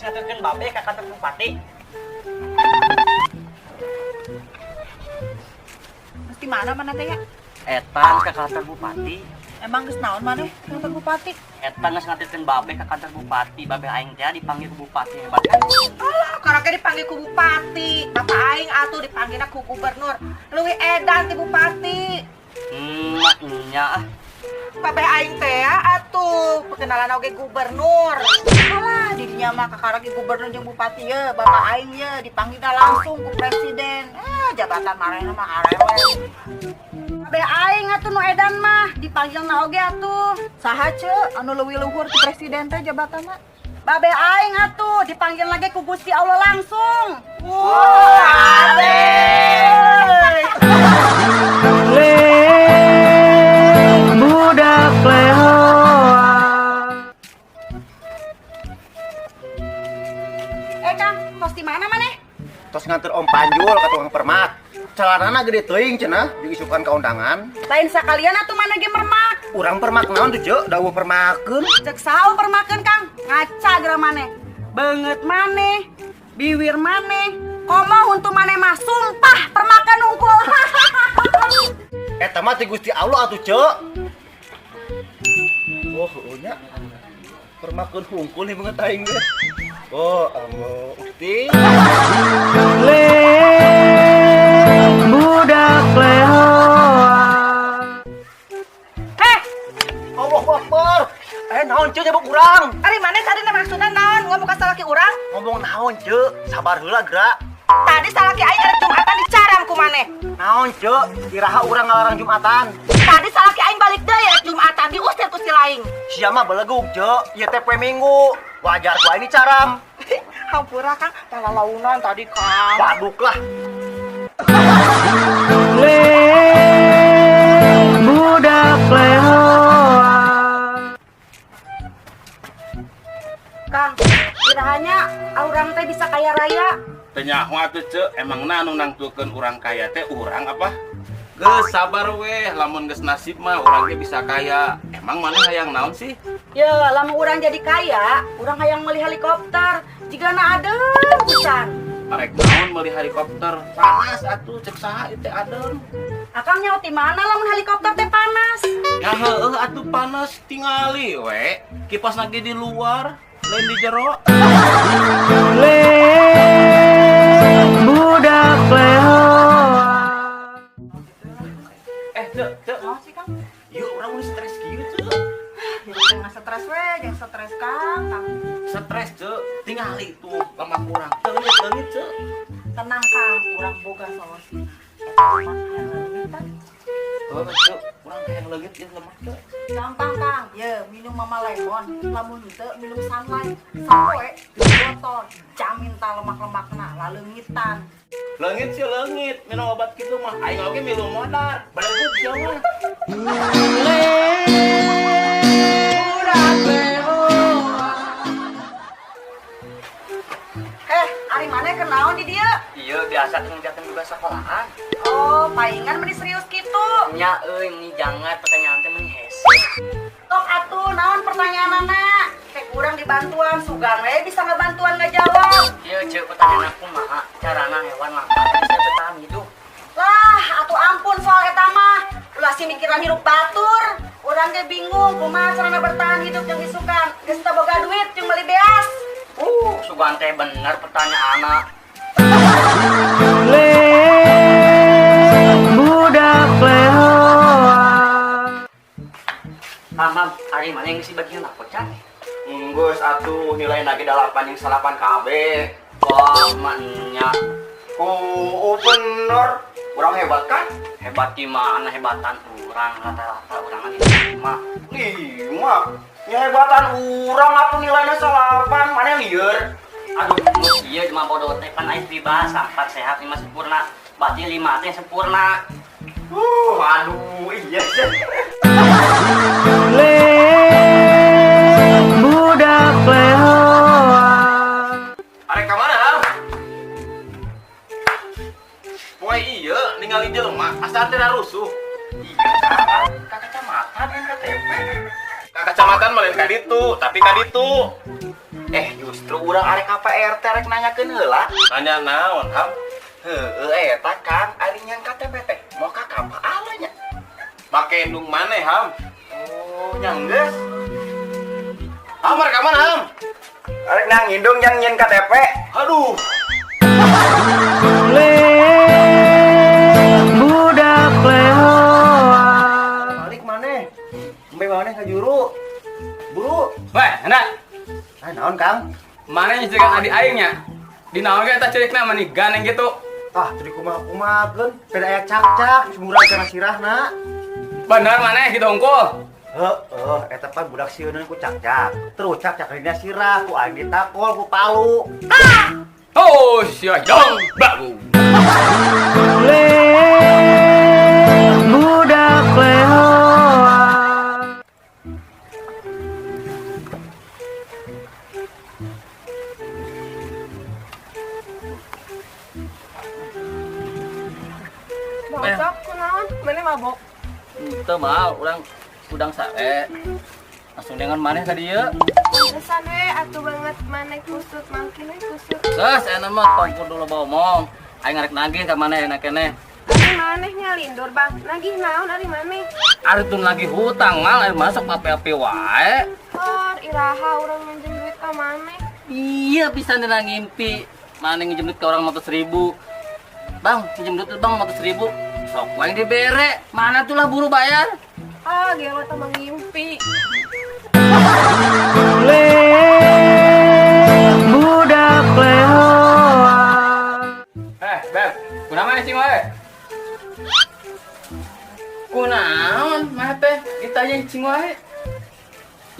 Geus ngaturkeun babe ka kantor bupati. Mesti mana mana teh ya? Eta geus ka kantor bupati. Emang geus naon maneh kantor bupati? Eta geus ngaturkeun babe ka kantor bupati. Babe aing teh dipanggil ku bupati, hebat kan? Alah, karake dipanggil ku bupati. Bapak aing atuh dipanggilna ku gubernur. Leuwih edan ti bupati. Nya ah. Babe aing teh atuh perkenalan oge gubernur. Alah, didinya mah kakarake gubernur jeung bupati ye, bapak aing ye dipanggilna langsung ku presiden. Jabatan marehna mah arewek. Babe aing atuh nu edan mah dipanggilna oge atuh. Saha ceu anu leuwih luhur ti presiden teh jabatanna? Babe aing atuh dipanggil lagi ku Gusti Allah langsung. Wah, ade. Budak lehoa. Kang, tos di mana maneh? Tos nganter Om Panjul ka tukang permak. Celanana gede teuing cenah, diisukan ka undangan. Lain sakalian atuh maneh ge mermak. Urang permak naon tuh, Ceu? Dawuh permakeun. Cek saha permakeun, Kang? Ngaca geura maneh. Beungeut maneh, biwir maneh, komo huntu maneh mah sumpah permakeun unggul. Eta mah ti Gusti Allah atuh, Ceu. Oh, heueuh nya. Permakeun hungkul nih beungeut aing ge. Oh, ambo Gusti. Budak lehoa. Heh, Allahu Akbar. Naon Ceu nyebok urang? Ari maneh tadi maksudna naon ngomong ka salaki urang? Ngomong naon, Ceu? Sabar heula geura. Tadi salaki aing arek Jumatan dicaram ku maneh. Naon, Ceu? Iraha urang ngalarang Jumatan. Tadi salaki aing balik deui arek Jumatan diusir ku si laing. Sia mah belegug, Ceu. Ieu teh poe Minggu. Wajar ku aing dicaram. Hampura Kang, palalaunan tadi Kang. Waduk lah. Budak lehoa. Kang, kiranya urang teh bisa kaya raya. Teu nyaho atuh, Ceu, emangna anu nangtukeun urang kaya teh urang apa? Geus sabar weh, lamun geus nasib mah urang ge bisa kaya. Emang maneh hayang naon sih? Ya, lamun urang jadi kaya, urang hayang meuli helikopter. Jigana adem pisan. Arek naon meuli helikopter? Panas atuh, cek saha ieu teh adem. Akang nyaho ti mana lamun helikopter teh panas? Ya heueuh atuh panas, tingali we. Kipas lagi di luar, lain di jero. Budak lehoa. Cek, Cek. Naon sih, Kang? Yuk, urang udah stres kieu, Cek. Ya jangan stres we, jangan stres Kang. Kang. Stres, Cek. Tingali tuh lemak urang. Leungit-leungit, Cek. Tenang Kang, urang boga solusi. Eta lemak hayang leungitan. Oh, Cek, urang hayang leungit ieu lemak, Cek. Gampang Kang, ye minum Mama Lemon, lamun henteu minum Sunlight. Sapoe di botol, jamin ta lemak-lemakna laleungitan. Leungit sih leungit, minum obat kitu mah aing oge milu modar. Belegug sia mah. Budak lehoa. Ari maneh keur naon di dieu? Iya, biasa teh ngerjakeun tugas sekolahan. Oh, paingan meni serius kitu. Nya euy, meni jangan pertanyaan teh meni hese. Tok atuh naon pertanyaanana? Kayak kurang dibantuan, sugan we bisa ngebantuan ngajawab. Iya, Ceu, pertanyaan aku mah carana hewan langka bisa bertahan hidup. Lah, atuh ampun soal eta mah. Ulah si mikiran hirup batur. Urang ge bingung kumaha carana bertahan hidup jeung isukan. Geus teu boga duit jeung meuli beas. Sugan teh bener pertanyaanna. Budak lehoa. Mam, ari mana yang geus dibagian rapot can? Geus atuh nilai nage 8 jeung 9 kabeh. Wah, maknya Oh, bener. Urang hebat kan? Hebat gimana hebatan urang, rata-rata urang kan 5. 5. Ya hebatan urang atuh nilainya 8, mana lieur? Aduh, geus ieu cuma bodoh teh pan aing pribahasa 4 sehat 5 sempurna. Berarti 5 teh sempurna. Aduh, iya sih. Budak lehoa. Arek ka mana, Ham? Poe ieu ningali jelema asal teh rusuh. Iya, ka kecamatan yang KTP. Ka kecamatan mah lain ka ditu, tapi ka ditu. Justru urang arek ka Pak RT rek nanyakeun heula. Nanya naon, Ham? Heueuh eta Kang, ari nyieun KTP teh mau ka apa nya? Make indung maneh, Ham. Oh, nya geus. Ham, rek ka mana, Ham? Arek nang indung yang nyieun KTP. Aduh. Le budak lehoa. Balik maneh. Embe maneh ka juru. Buru. Weh, hendak. Ah, naon Kang? Mana nyicirikan adik aingnya? Di naon ge eta cirikna mani ganeng gitu. Ah, jadi kumaha-kumahakeun, beda aya cak-cak, murah kana sirahna. Bener maneh gitu hungkul. Heeh, eta pan budak sieuneun ku cak-cak. Terus cak-cak dina sirah, ku aing ditakol, ku palu. Oh, sia dong, babu. Le budak lehoa. Bosok kunaon? Mana mabok? Teu mal, urang udang sare. Langsung dengan maneh tadi ya. Pantesan we atuh banget maneh kusut, makin we kusut. Geus enak mah tong kudu loba omong. Aing ngarek nagih ka maneh enak keneh. Ari maneh nyalindur, Bang. Nagih naon ari maneh? Ari tuh nagih hutang mal, ari masuk api-api wae. Hor, iraha urang minjem duit ka maneh. Iya bisa nila ngimpi. Maneh nginjem duit ke orang 100.000. Bang, pinjem duit bang 100.000. Sok wae dibere. Mana tuh lah buru bayar. Ah, gelo tambah ngimpi. Le budak lehoa. Beb, kunaon maneh cing wae? Kunaon mah teh ditanya cing wae?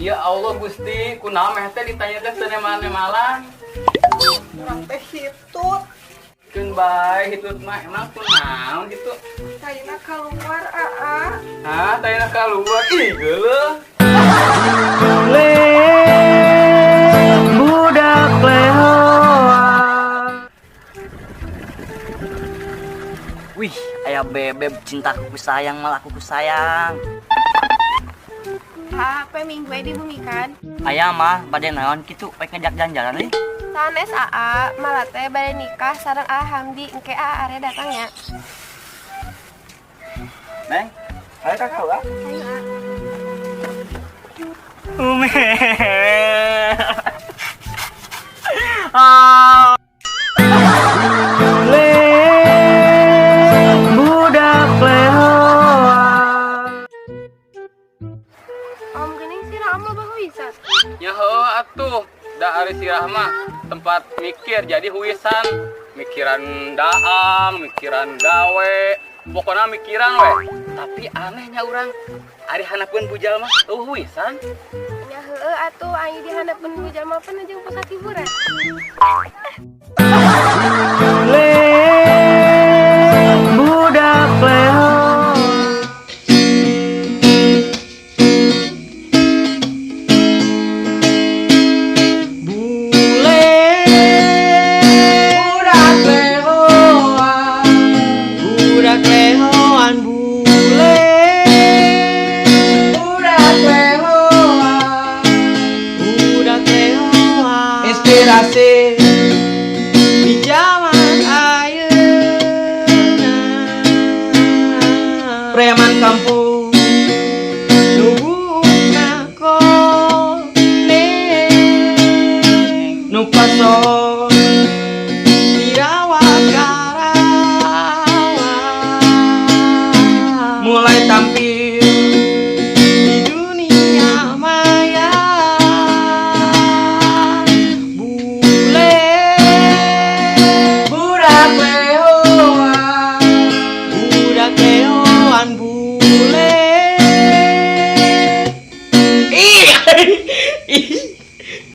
Ya Allah Gusti, kunaon mah teh ditanya teh teu nemah-nemalan. Urang teh hitut. Keun bae hitut mah emang kunaon gitu. Taina keluar, aa. Hah, taina keluar. Ih, geuleuh. Le budak lehoa. Wih, aya bebeb cintaku ku sayang malah aku ku sayang. HP minggu di bumi kan? Aya mah bade naon kitu pek ngajak jalan-jalan nih. Sanes aa, malah teh bade nikah sareng A Hamdi engke aa are datangnya. Neng, ayo kakak lah. Ayo aa. Ume. Ah. Le budak lehoa. Om geuning sirah om loba huisan. Ya heuh atuh, da ari sirah mah tempat mikir jadi huisan, mikiran daang, mikiran gawe, pokoknya mikiran we. Tapi anehnya urang ari handapeun bujal mah eueuh huisan. Ya heueuh atuh aing di handapeun bujal mah pan jeung pusat hiburan.